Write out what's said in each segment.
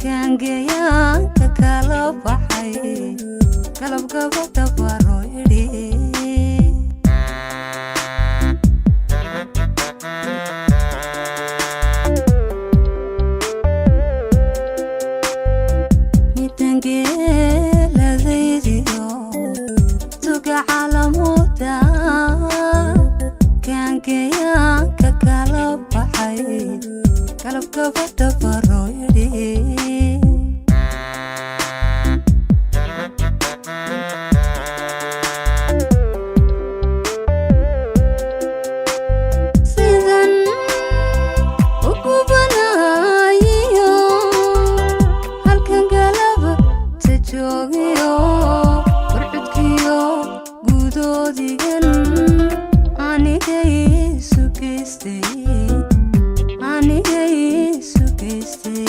Kaangeyaanka kala baxay, galab gabadha baro idhi. Midangeeladaydiyo tuga calamuda, kaangeyaanka kala baxay, galab gabadha baro idhi. Sidan u gubanayo halkan galaba ta joogiyo, warcudkiyo gudoodigan anigay isu geystay, anigay isu geystay.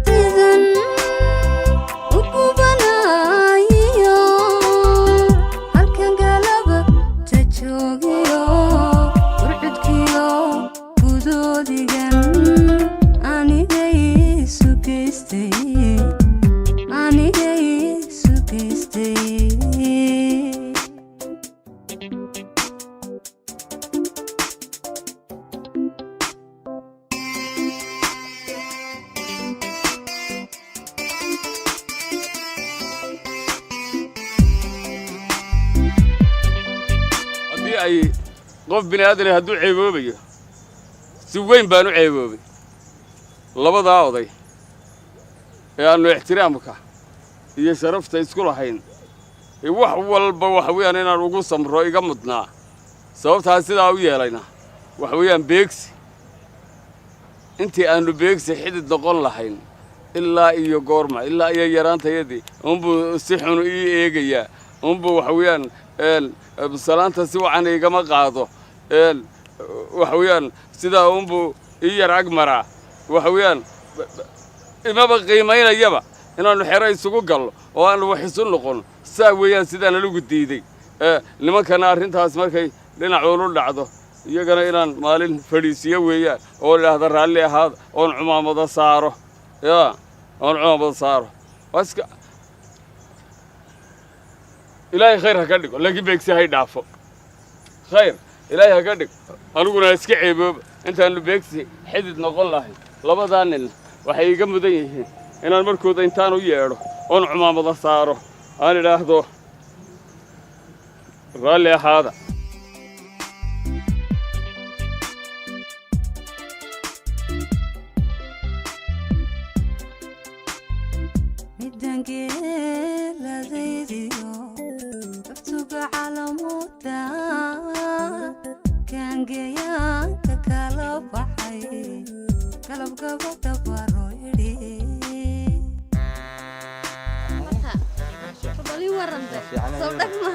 Sidan u gubanayo halkan galaba ta joogiyo, warcudkiyo gudoodigan anigay isu geystay, anigay isu geystay. Haddii ay qof bini aadani hadduu ceeboobayo, si weyn baan u ceeboobay. Labadaa oday ee aannu ixtiraamka iyo sharafta isku lahayn ee wax walba waxa weeyaan inaan ugu samro iga mudnaa, sababtaa sidaa u yeelayna waxa weeyaan beegsi. Intii aannu beegsi xidid noqon lahayn ilaa iyo goorma, ilaa iyo yaraantayadii unbuu si xun ii eegayaa, unbuu waxa weeyaan salaanta si wacan igama qaado, waxa weeyaan sidaa unbuu ii yar ag maraa, waxa weeyaan imaba qiimaynayaba inaannu xero isugu gallo oo aannu wax isu noqon. Saa weeyaan sidaan anigu diiday. Nimankana arrintaas markay dhinacuulu dhacdo, iyagana inaan maalin fadhiisiyo weeyaan oo idhaahda raalli ahaada, oon cumaamado saaro, yaa oon cumaamado saaro. Waa iska Ilaahay khayr ha ka dhigo, laakiin beegsi hay dhaafo. Khayr Ilaahay ha ka dhigo, aniguna iska ceebooba. Intaannu beegsi xidid noqon lahayn, labadaa nin waxay iga mudan yihiin inaan markooda intaan u yeedho oon cumaamado saaro aan idhaahdo raalli ahaada. Midangeeladaydiyo aftuga calamuda, kaangeyaanka kala baxay, galab gabadha baro idhi. Bali warante soo dhagma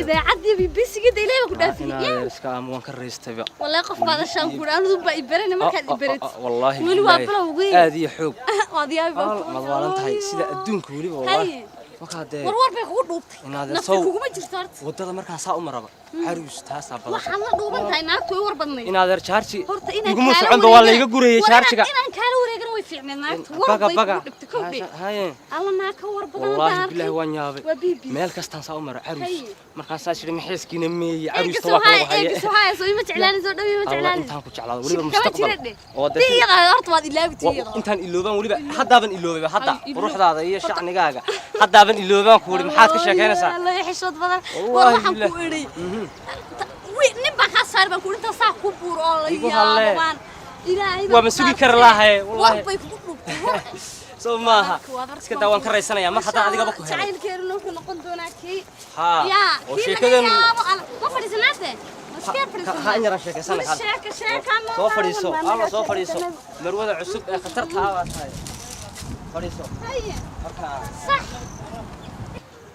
idaacaddii BBC-gida Ilaahay baa ku dhaafiyey. Iska ama waan ka raystayba. Wallahi qof baad ashaan ku anigu baa ibarana markaad ibarat. Wallaahi. Weli waa billaahi. bilowgii. Aad iyo xoog. Waad yaabi baan. Maad waalan tahay sida adduunka weliba, wallaahi. Haye. Markaa dee War war bay kugu dhuubtay. Inaad Nafta sow- kuguma jirto horta. Waddada markaan saa u maraba, xaruus taasaa badan. Waxaad la dhuuban tahay naagtu way war badnayd. Inaad er jaarji Horta inaan iguma kaala soconba, waa wareegana- layga gurayey war jaarjiga. Inaan kaala wareegana way fiicneed naagtu. War Baga bay baga. kugu dhibtay kowdhe. Haye. Alla naa ka war badan Wallaahi haddaan bilaahi arkay. waan yaabay. Waa BBC. Meel kastaan saa u maro, caruus. Haye. Markaasaa jira maxeeskiina meeye Eega caruusta soo waa kala haya, haye. eega soo haya, soo ima jeclaanin, soo dhawi ima Allah jeclaanin. intaan ku jeclaado weliba Kama mustaqbal jira dheh. oo dee Tii iyada horta waad ilaabi tii iyada. Intaan iloobaan weliba, haddaaban iloobayba hadda. Ay, iloob. Quruxdaada iyo shacnigaaga haddaaban iloobaan ku wuri, maxaad ka sheekaynaysaa? Allah ya xishood badan. War Wallaahi waxaan bilaahi. ku idhi. Nin baan kaa saari baan ku idhi, intaa saa ku buur oo la Igu yaabo hallee. baan. Ilaahay Waa ma sugi kari lahaye, wallaahi. War bay kugu dhuubtay. War. Soo maaha? Waad arki Iska daa, waan ka raysanayaa mar haddaan adigaba ku helay. Jacaylkeeduna wuxuu noqon doonaa kii Haa, yaa oo kii laga sheekadeenu- yaabo ma fadhiisanaate? Ma iska fadhiisanaa? Ha, in yaraan sheekaysana. Weli sheeka sheeka ma Soo fadhiiso. baahan Alla baan soo fadhiiso. sheekaysanaa. Marwada cusub ee khatarta ah baa tahay, fadhiiso. Haye. Marka Sax.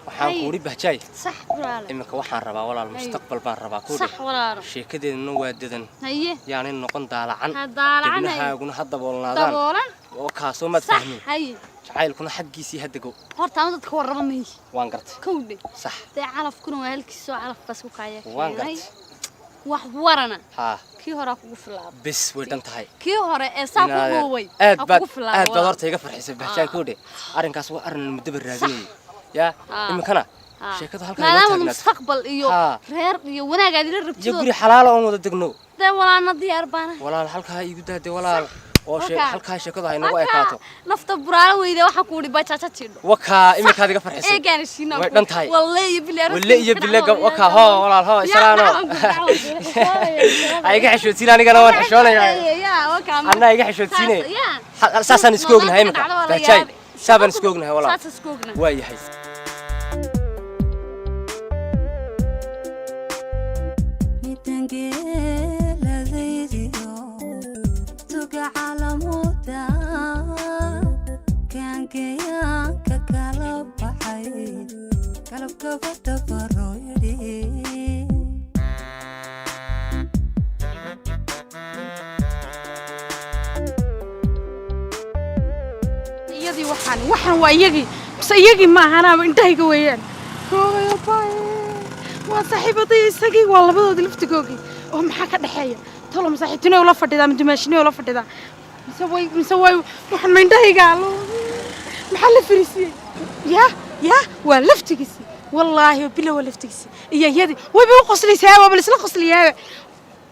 waxaan Haye. ku uri bahjaay. Sax walaalo. Iminka waxaan rabaa walaal, mustaqbal baan rabaa ku Sax walaalo. Sheekadeeduna waa dedan. Haye. Yaanay noqon daalacan. Ha daalacan, haye. Dibnahaaguna ha daboolnaadaan. Daboolan. Oo kaasoo maad Sax. fahmin. Haye. Jacaylkuna xaggiisii ha dego. Horta ama dadka warrama mahi. Waan gartay. Kowdhe. Sax. Dee calafkuna waa halkiisoo calaf bas ku kaaya Waan keenay. gartay. Wax warana. Haa. Kii horaa kugu filaaba. Bes, way dhan tahay. Kii hore ee saa ku dhuubay aad ha baad kugu filaaba. Aad baad horta iga farxisay, Bahjaay. Kowdhe, arrinkaas waa arrin muddaba raadinayay yaa. Iminkana sheekadu halkaa inoo maadaama taagnaato. Mustaqbal iyo reer iyo wanaagaad ila iyo rabtidoo guri xalaala oon wada degno. Dee walaana diyaar baana. Walaal, halkaa iigu daade walaal, oo Wakaa. halkaa sheekadu ha inoogu ekaato. Nafta buraalo weyde waxaa ku uhi bajaja jidho. Wakaa iminkaad iga farxisay. Eegaana shiinaa. Way dhan tahay. Walle iyo bile. Walle iyo bile wakaa. Hoo walaal, hoo islaano, ha iga xishoodsiin, anigana waan xishoonayaa. Anaa iga xishoodsiinaya. Saasaan isku ognahay iminka, Bahjaay, saabaan isku ognahay walaal. Saas isku ognahay. Waa yahay. Midangeeladaydiyo tuga calamuda kaankayaanka kala baxay galabgabadha baro yidhi. Iyadii waxaan waa iyagii mise iyagii ma ahanaaba, indhahayga weeyaan. Hooyo baye, waa saaxiibadii isagii, waa labadoodii laftigoogii. Oo maxaa ka dhexeeya tolo? Ma saaxiibtinay ula fadhidaa ma dumaashinay ula fadhidaa mise way waxaan ma indhahayga allo? Maxaa la fariisiyey? Ya ya, waa laftigiisii, wallaahi bila waa laftigiisii. Iyo iyadii wayba u qoslaysaa, waaba laisla qoslayaaba.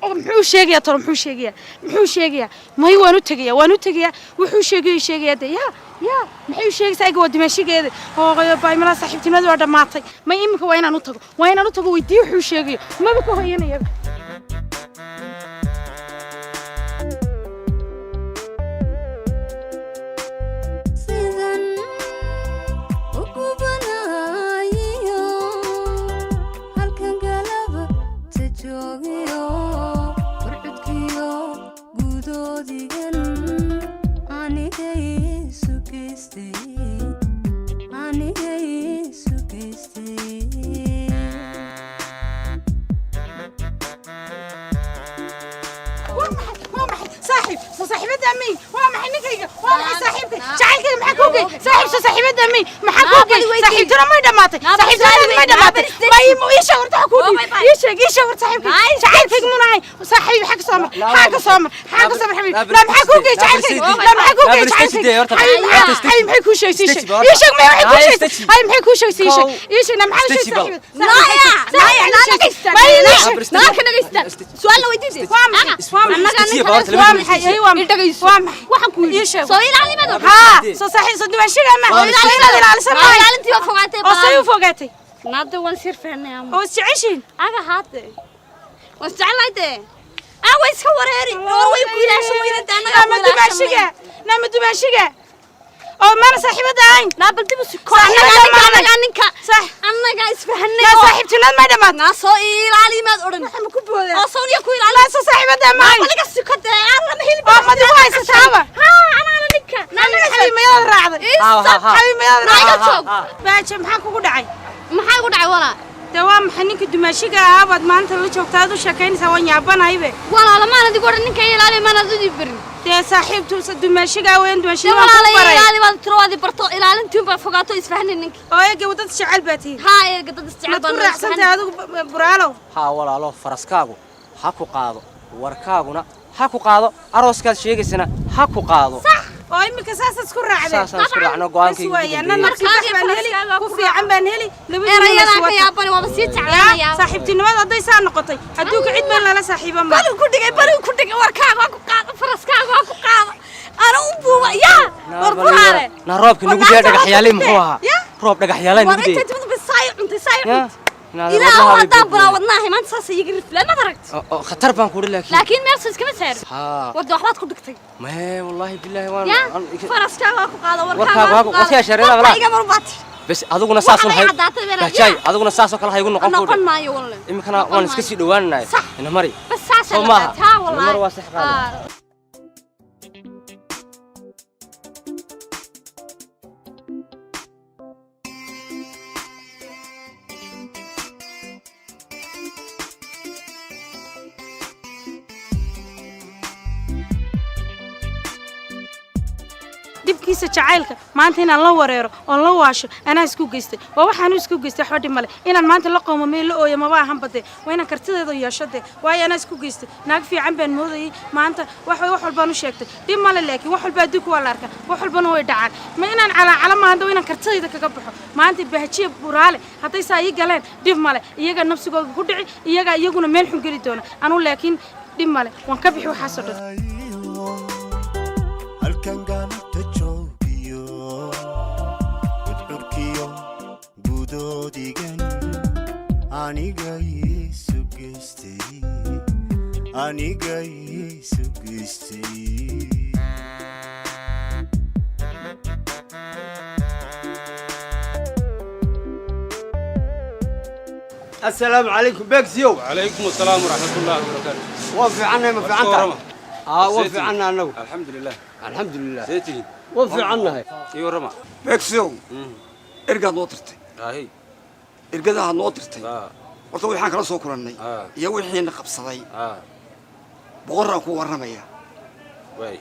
Oo muxuu sheegayaa tolo? Muxuu sheegayaa? Muxuu sheegayaa? May, waan u tegayaa, waan u tegayaa. Wuxuu sheegayo sheegayaa de. Ya ya, maxay u sheegaysaa? Ayga waa dimaashigeeda. Hooqayo baay, malaa saaxiibtinimadu waa dhammaatay. May, iminka waa inaan u tago, waa inaan u tago, weydiiyo wuxuu sheegayo. Maba ka hoyanayaba. Sidan u gubanayo halkan galaba ta joogiyo warcudkiyo gudoodigan anigay isu geystay, anigay isu geystay. Waa maxay? Waa maxay saaxiib? Soo saaxiibada may? Waa maxay ninkayga? Waa maxay saaxiibkay? Jacaylkayga maxaa kuu gey saaxiib? Soo saaxiibada may? Maxaa kuu gey? Saaxiibtuna may dhammaatay? Saaxiibtuna may dhammaatay? Ma ii sheeg horta, waxa kuu dhiib, ii sheeg, ii sheeg horta saaxiibkay. Jacaylkayga munahay saaxiib? Xag soo mar, xag soo mar, xag soo mar xabiib. La maxaa kuu gey jacaylkayga? La maxaa kuu gey jacaylkayga xabiib? Maxaa, maxay kuu sheegay? Ii sheeg, ii sheeg, may waxay kuu sheegay? Hay, maxay kuu sheegay? Ii sheeg, ii sheeg. Na maxaa sheegay saaxiib? Naaka dhagaysta, su'aalna weydiisay. Waa maxay? Waa maxay? Waa maxay? Ay, waa maxay? Waa maxay? Waxaan ku Ii yidhi sheeg. soo ilaalimaad. Haa, soo saaxiib, soo dumaashiga ma soo inaad ilaalisa Waa maayo. Ilaalintii waa fogaatay. Oo say u fogaatay? Naada waan sir fahnay ama. Oo is jeceshiin? Aga haate, waan isjeclahay dee. Aa, way iska wareeri war, way ku ilaashan weynada annaga. Nama dumaashiga, nama dumaashiga oo mana saaxiibada ahayn. Naa bal dib u siko. Saaxiibada annaga maanay. Annaga ninka Sax. Annaga isfahanay. Naa oo saaxiibtinimad may dhammaat. Naa soo ilaalimaad odhan. Waxaan ku boodaa. Oo sawniya ku ilaali. Naa soo saaxiibada maahay. Bal iga siko dee, aan lama heli. Oo madi ku haysataaba? Haa, anaana ninka. Naa naga Xabiib, mayaad raacday? Xabiib, mayaad Naa iga raacday? joog. Baaje, maxaa kugu dhacay? Maxaa igu dhacay walaa? Dee waa maxay ninka dumaashiga ahaa baad maanta la joogtaa aad u sheekaynaysaa? Waan yaabanaybe. Walaala, maan adigu odhan ninka ilaali, maan adigu barin. Dee saaxiibtu dumaashigaa weyn, dee dumaashiga waan walaala ku baray. Ilaali baad tiro, waad i barto, ilaalintiin baa fogaato, isfahanay ninka. Oo eega wadad jecel baa tihi. Haa, eega dad isjecel Maad baan ku raacsantahay adigu Buraalow? Haa walaalo, faraskaagu ha ku qaado, warkaaguna ha ku qaado, arooskaad sheegaysana ha ku qaado. Oo iminka saasaad isku raacdeen? Saasaan isku raacno, go'aankayga Bas ugu waaya, anna dambeeyey. nafsi sax baan heli, ku fiican baan heli, labadiina Erayadaan ka wata. yaabani, waaba sii Yaa jeclaanayaa. Saaxiibtinimada hadday saa noqotay, adduunka cid baan lala saaxiiba ma. Baligu ku dhigay, baligu ku dhigay, warkaaga waa ku qaado, faraskaaga waa ku qaado, ana u buuba yaa war Buraale. Naa roobka nagu dee dhagaxyaalay muxuu ahaa? Roob dhagaxyaalay War nagu dee. intay timid bay saayo cuntay, saayo Ya, cuntay. inaad Ilaa wadnaha way haddaan buubuuday. bulaa wadnaahay maanta saas iyaga riflaan, maad aragti. Oo, khatar baan kuuhi laakiin. Laakiin meel iskama saarin. Haa. Warda waxbaad ku dhigtay. Mee, wallaahi bilaahi waan Yaa faraskaaga waa ku qaado, Warkaaga warkaaga waa waa ku ku- wadkaa qaado. shareerada Warkaa walaa. iga mar baad tiri. Bes, aduguna saas un Waxaa hay. laga caddaatay beenaad. Bahjaay, aduguna saas oo kale haygu noqon Noqon kuudhi. maayo walle. Iminkana Noqon waan iska maayo. sii dhowaananahay. Sax. Ina mari. Bas saas. Soo maaha. Taa wallaahi. Ina mar waa sax qaade. Haa. Dhibkiisa jacaylka maanta inaan la wareero oon la waasho anaa isku geystay. Waa waxaanu isku geystay, waxba dhib male. Inaan maanta la qoomamey, la ooyo maba ahan bade. Waa inaan kartideeda yeesho dee, waayo anaa isku geystay. Naag fiican baan moodayay, maanta wax wax walbaan u sheegtay. Dhib male, laakiin wax walba adduunka waa la arkaa, wax walbana way dhacaan. Ma inaan calaacala maanta, waa inaan kartidayda kaga baxo. Maanta Bahjiya Buraale hadday saa ii galeen, dhib male. Iyaga nafsigooga ku dhici, iyaga iyaguna meel xun geli doona. Anu laakiin dhib male, waan ka bixi waxaasoo dhan. Halkan galabta joogiyo gudcurkiyo gudoodigan aniga iisu geystay, aniga iisu geystay. Asalaamu calaykum, Beegsiyow. وعليكم السلام ورحمة الله وبركاته. Waa fiicannahay, ma fiican tahay? Aa, waa fiicannahay annagu. الحمد لله. Alxamdulilah. سيتي. Waa fiicannahay. ايوه رمى. Beegsiyow, ergaad noo dirtay. هاي. Ergadahaad noo dirtay. اه. Horta waxaan kala soo kulannay iyo wixiina qabsaday boqoraan ku warramaya. واي.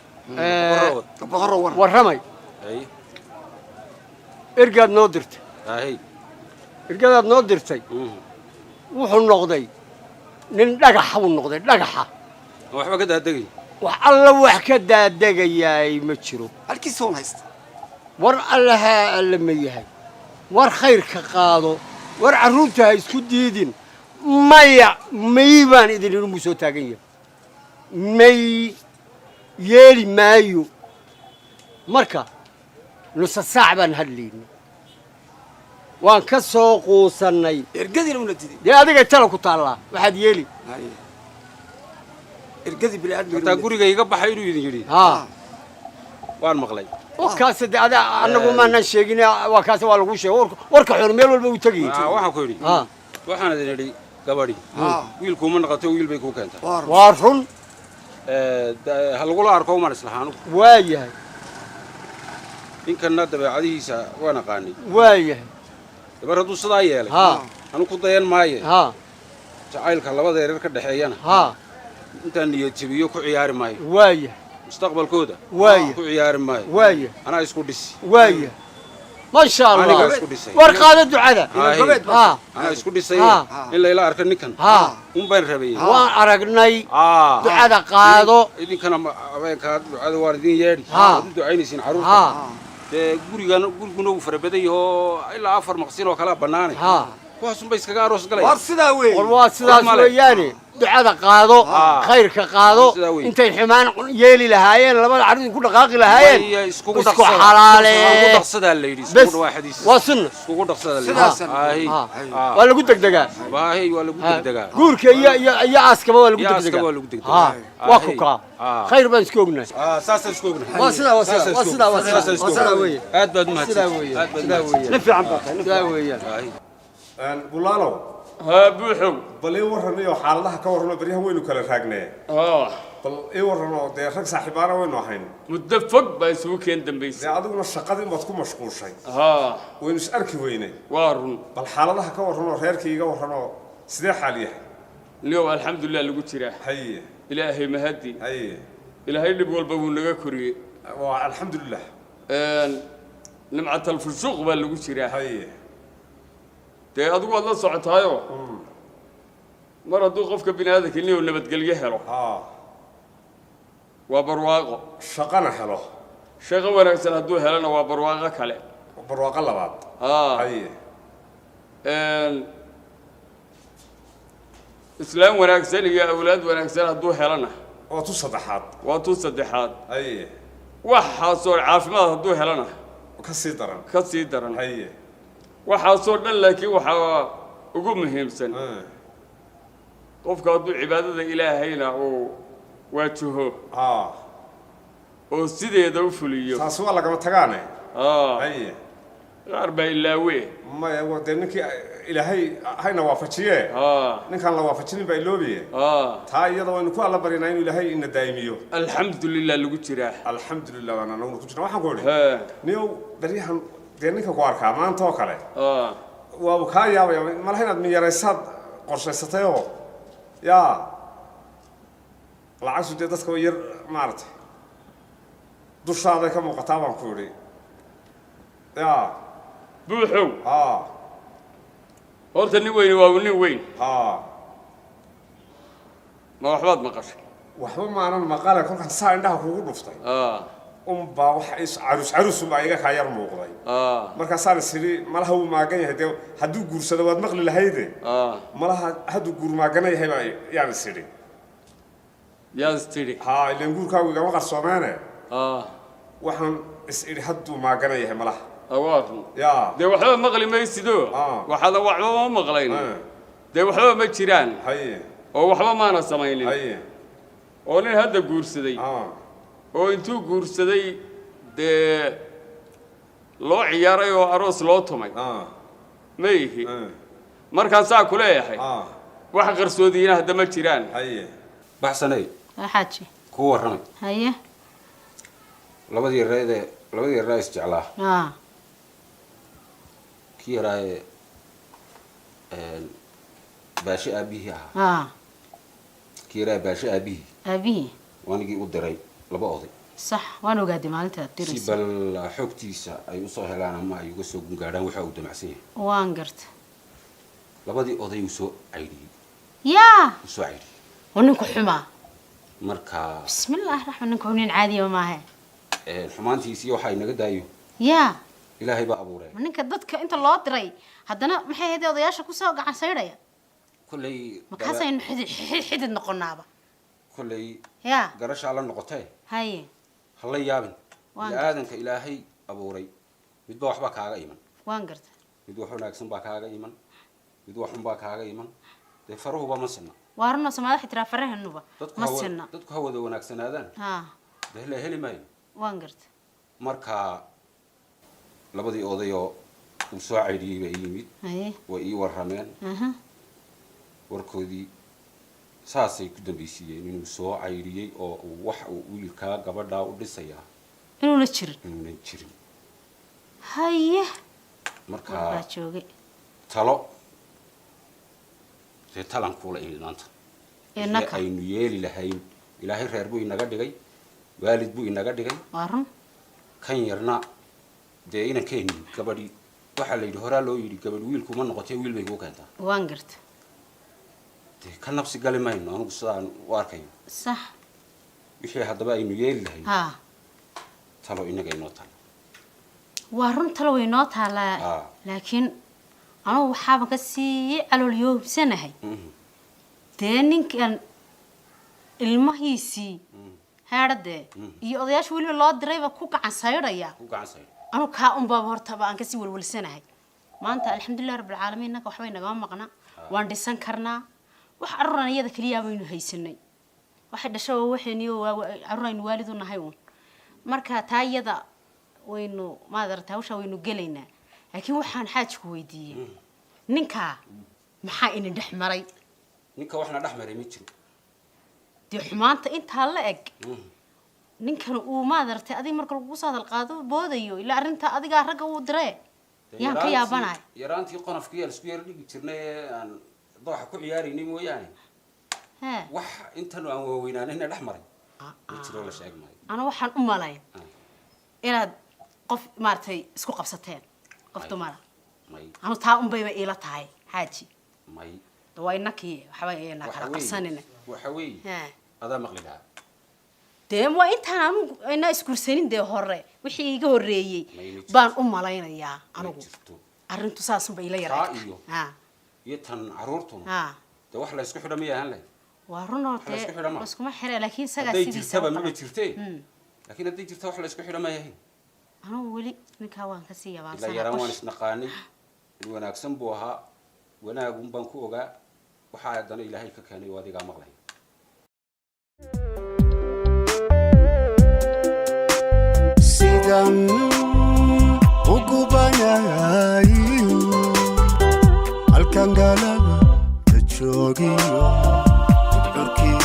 Boqorro warram. Warramay. اي. Ergaad noo dirtay. هاي. Ergadaad noo dirtay wuxuu noqday nin dhagaxa buu noqday, dhagaxa. Waxba ka daadegay? Wax alla wax ka daadegayaay ma jiro. Halkiisa un haysta. War allahaa alla ma yahay, war khayrka qaado, war carruurta ha isku diidin. Maya, may baan idin idin buu soo taagan yahay. May, yeeli maayo. Marka nusa saac baan hadlaynay, waan ka soo quusannay. Ergadiina una diiday. Dee adigay tala ku taallaa, waxaad yeeli. Haye. Ergadii bini'aadmiga. Hataa guriga iga baxay inuu idin yidhi. Haa. Waan maqlay. Wakaas de ada annagu maanaan sheegin, waa kaas, waa lagu sheegay. Warka xun meel walba uu tegayay. Waxaan ku yidhi, waxaan idin idhi gabadhi wiil kuuma noqoto, wiil bay kuu keentaa. Waa run. Ha lagula arko umaan islaha anugu. Waa yahay. Ninkanna dabeecadihiisa waan aqaanay. Waa yahay. Dabar hadduu sidaa yeelay, anu ku dayan maaye. Jacaylka labada erer ka dhexeeyana intaan niyad jabiyo ku ciyaari maayo. Waa yahay. Mustaqbalkooda Waaya. ku ciyaari maayo. Waa yahay. Anaa isku dhisi. Waa yahay, maasha Allah. Anigaa isku dhisay. War qaado ducada. Haye. Anaa isku dhisay. In layla arko ninkan un baan rabayay. Waan aragnay. Ducada qaado. Idinkana habeenkaa ducada waan idin yeedhi. Waad u ducaynaysiin carruurta. Dee gurigan guriguna wuu fara badan yahoo, ilaa afar maqsin oo kalaa bannaanay. Kuwaasunbay iskaga aroos galaya. War sidaa weeye. War waa sidaas. War male. Weeyaane ducada qaado, khayrka qaado. Sidaa weeye. Intay xumaan yeeli lahaayeen, labada carruur ku dhaqaaqi lahaayeen. Waya, iskugu isku dhaqsada. xalaale. Iskugu dhaqsadaa la yidhi. Bes. Iskugu dhawaa xadiis. Waa sunna. Iskugu dhaqsadaa la yidhi. Sidaasaan. Aahi. Waa lagu degdegaa. Waahi, waa lagu degdegaa. Guurka iyo aaskaba waa lagu Iyo aaskaba degdegaa. waa lagu degdegaa. Waa ku kaa. Khayr baan isku ognahay. Saasaan isku ognahay. Waa sidaa, waa sidaa, Saasaan waa isku sidaa, waa ognahay. sidaa. Saasaan isku Waa sidaa ognahay. weeye. Aad baad umahadsan. Sidaa weeye. Aad baad Sidaa umahadsan. weeye. Nin fiican baa tahay, nin Sidaa fiican. weeyaan. Aahi. Bulaalow. Haa, Buuxow. Bal ii warranayo xaaladaha ka warramo, baryahan waynu kala raagnee. Bal ii warramo dee, rag saaxiibaana waynu ahayn. Muddo fog baa isugu keen dambaysay. Dee adiguna shaqadii baad ku mashquushay. Haa. Waynu is arki weynay. Waa run. Bal xaaladaha ka warramo, reerkii iga warramo, sidee xaal yahay? Niyow, alxamdulilah lagu jiraa. Haye. Ilaahay mahadi. Haye. Ilaahay dhib walba wuu naga koriyey. Waa alxamdulilah. Nimcatalfushuuq baa lagu jiraa. Haye. Dee adigu waad la socotaayo, mar hadduu qofka bini aadamka niyow nabadgelyo helo, waa barwaaqo. Shaqana helo. Shaqo wanaagsan hadduu helona waa barwaaqo kale. Barwaaqo labaad. Haye. Islaam wanaagsan iyo awlaad wanaagsan hadduu helona waa tu saddexaad. Waa tu saddexaad. Haye. Waxaasoo caafimaad hadduu helona ka sii daran. Ka sii daran. Haye. Waxaasoo dhan laakiin waxaa ugu muhiimsan qofka hadduu cibaadada Ilaahayna uu waajaho oo sideeda u fuliyo. Taasi waa lagama tagaane. Haye. Qaar baa ilaawe. Maya, waa dee ninkii Ilaahay hayna waafajiye, ninkaan la waafajinin baa iloobiye. Taa iyada waynu ku alla baryanaa inuu Ilaahay ina daa'imiyo. Alxamdulilah lagu jiraa. Alxamdulilah baan anaguna ku jirna. Waxaan ku idhi niyow, baryahan dee ninka ku arkaa maanta oo kale waabu kaa yaabaya. Malaha inaad miyaraysaad qorshaysatayoo yaa lacagtu dee dadka way yar maaragtay. Dushaaday ka muuqataa baan ku idhi. Yaa Buuxow, horta nin weyni waa nin weyn. Ma waxbaad maqashay? Waxba maanan maqale. Kolkaan saa indhaha kugu dhuftay unbaa waxa is caruus caruus unbaa iga kaa yar muuqday. Markaasaan is idhi, malaha wuu maagan yahay. Dee hadduu guursado waad maqli lahayde. Malaha hadduu guur maagana yahay baa yaan is idhi. Yaad is tidhi? Haa, ileen guurkaagu igama qarsoomeene. Waxaan is idhi hadduu maagana yahay malaha. Waa run. Yaa. Dee waxba maqli maysido. Waxaada waxba ma maqlayn. Dee waxba ma jiraan. Oo waxba maana samaynin. Oo nin hadda guursaday oo intuu guursaday dee loo ciyaaray oo aroos loo tumay ma ihi. Markaasaa ku leeyahay, wax qarsoodiina hadda ma jiraan. Baxsanay. Xaaji. Kuu warramay. Haye. Labadii reedee, labadii yaraa is jeclaa, kii yaraaye Baashe aabihii ahaa, kii yaraa Baashe aabihii, aabihii, waanigii u diray laba oday. Sax, waan ogaaday maalinta aad si diraysa. Bal xogtiisa ay usoo helaan ama ay uga soo gungaadhaan waxa uu damacsan yahay. Waan garta. Labadii oday uu soo caydhiyey. Yaa. Uu soo caydhiyey. Oo ninku xumaa. Marka Bismillaahi raxmaan, ninku nin caadiya maahe. Xumaantiisii waxa inaga daayo. Yaa. Ilaahay baa abuuray. Ma ninka dadka inta loo diray haddana maxay ahayd odayaasha kusoo gacan saydhaya? Kolley Markaasaynu xidid xidid noqonaaba. Kolley yaa garashaa la noqotee. Haye. Ha la yaabin. Waan Bini aadanka Ilaahay abuuray midba waxbaa kaaga iman. Waan garta. Mid wax wanaagsan baa kaaga iman, mid wax xun baa kaaga iman. Dee farahuba ma sinna. Waa runoo, Soomaalida waxay tiraa farahenuba Dadku ma ha wada- sinna. Dadku ha wada wanaagsanaadaan, dee la heli maayo. Waan garta. Marka labadii odayoo uu soo caydhiyey baa ii yimid. Way ii warrameen. Warkoodii saasay ku dambaysiiyeen inuu soo caydhiyey oo uu wax uu wiilkaa gabadhaa u dhisayaa inuuna jirin. Inuunan jirin. Haye. Marka warbaa joogay. Talo dee talan kuula imid maanta. Innaka. Sidee aynu yeeli lahayn? Ilaahay reer buu inaga dhigay, waalid buu inaga dhigay. Waa run. Kan yarna dee inankeeni gabadhi waxaa la yidhi, horaa loo yidhi, gabadhi wiilkuma noqotee wiil bay kuu keentaa. Waan garta. Dee ka nabsi gali mayno, anigu sidaan u arkayo. Wixii haddaba aynu yeeli lahayn, talo inaga inoo talo. Waa run, talo way noo taalaa. Laakiin anugu waxaaban ka sii caloolyoobsanahay dee ninkan ilmahiisii heedhadee iyo odayaasha weliba loo dirayba ku gacan saydhaya. Ku gacan saydh. Anu kaa unbaaba hortaba aan kasii welwelsanahay maanta. Alxamdulilah rabbilcaalamiin, innaga waxbay nagama maqna, waan dhisan karnaa. Wax carruuran iyada keliya baynu haysanay, waxay dhasho waa waxayniyo carruur aynu waalid u nahay uun. Marka taa iyada waynu maadarata hawshaa waynu gelaynaa. Laakiin waxaan xaajku weydiiyey, ninkaa maxaa idin dhex maray? Ninka waxna dhex maray ma jiro. Dee xumaanta intaa la eg ninkan uu maadartay adiga marka lagugu soo hadal qaado boodayo, ilaa arrintaa adigaa ragga uu diree, Dee yaan ka yaabanahay. Yaraantii qonofkii aan isku yar dhigi jirnay ee aan dooxa ku ciyaaraynay mooyaane, wax intan aan waaweynaanayna dhex maray ma jiro, la sheeg maayo. Ana waxaan u malayn inaad qof maaragtay isku qabsateen, qof dumara. May. Anu taa unbayba iila tahay, xaaji. May. De waa inakii waxba ina Waxa kala weeye- qabsanina. Waxa weeye, adaa maqli lahaa. Dee waa intaan anigu ina isguursanin dee hore wixii iiga horreeyey May, ma jirto. baan u malaynayaa anigu. Jirto. Arrintu saasunba ila Taa yara. iyo iyo tan carruurtuna dee wax la isku xidha miyay ahaan lahayd? Waa run oo Wax la isku dee xidha ma laskuma xire, laakiin isagaa hadday sidiisa jirtaba u maba qaba. jirtee. Laakiin hadday jirta wax la isku xidha may ahayn. Anigu weli ninkaa waan kasii Ilaa yabaabsanaa. yaraan waan Qosh. isnaqaanay, in wanaagsan buu ahaa, wanaagun baan ku ogaa. Waxaa haddana Ilaahay ka keenay oo adigaa maqlaya. Sidan ugu banayo halkan galaba la joogiyo curkii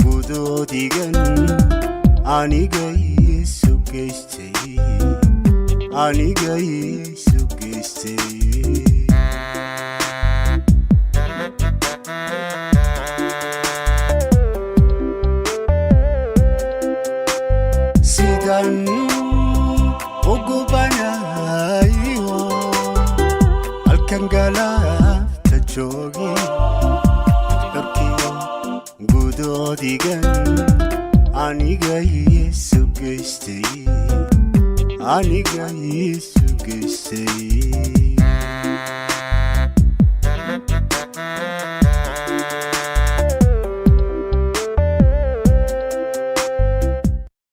gudoodigan aniga iisu geystay, aniga iisu geystay. Sidan Aniga iisu geystay.